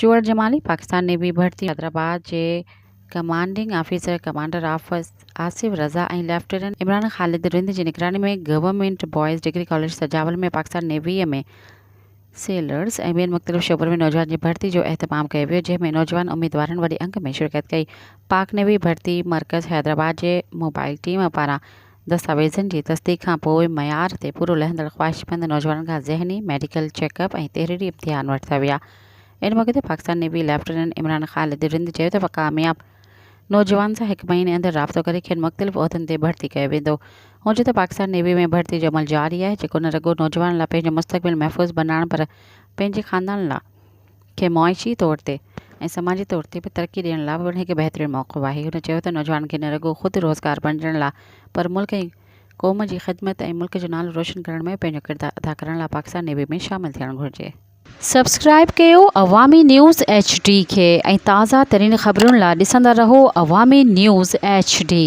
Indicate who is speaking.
Speaker 1: Chuhar Jamali Pakistan navy ڀرتي حيدرآباد جي commanding officer commander of Asif Raza ۽ lieutenant Imran Khalid Rind جي نگراني ۾ government boys degree college Sujawal ۾ Pakistan navy ۾ sailors ۽ ٻين مختلف شعبن ۾ نوجوانن جي ڀرتي جو اهتمام ڪيو ويو جنهن ۾ نوجوان اميدوارن وڏي انگ ۾ شرڪت ڪئي پاڪ نيوي ڀرتي مرڪز حيدرآباد جي موبائل ٽيم پاران دستاويزن جي تصديق کان پوء معيار تي پورو لهندڙ خواهشمند نوجوانن کان ذهني، ميڊيڪل چيڪ اپ ۽ تحريري امتحان ورتا ويا. ان موقعي تي پاڪستان نيوي ليفٽيننٽ عمران خالد رند چيو ته ڪامياب نوجوان سان هڪ مهيني اندر رابطو ڪري کين مختلف عهدن تي ڀرتي ڪيو ويندو. هن چيو ته پاڪستان نيوي ۾ ڀرتي جو عمل جاري آهي جيڪو نه رڳو نوجوانن لاء پنهنجو مستقبل محفوظ بنائڻ پر پنهنجي خاندان لاء کي معاشي طور تي ۽ سماجي طور تي به ترقي ڏيڻ لاء پڻ هڪ بهترين موقعو آهي. هن چيو ته نوجوانن کي نه رڳو خود روزگار بڻجڻ لاء پر ملڪ ۽ قوم جي خدمت ۽ ملڪ جو نالو روشن ڪرڻ ۾ پنهنجو ڪردار ادا ڪرڻ لاء پاڪستان نيوي ۾ شامل ٿيڻ گهرجي.
Speaker 2: سبسڪرائيب ڪيو عوامي نيوز ايڇ ڊي کي ۽ تازه ترين خبرن لا ڏسندا رهو عوامي نيوز ايڇ ڊي.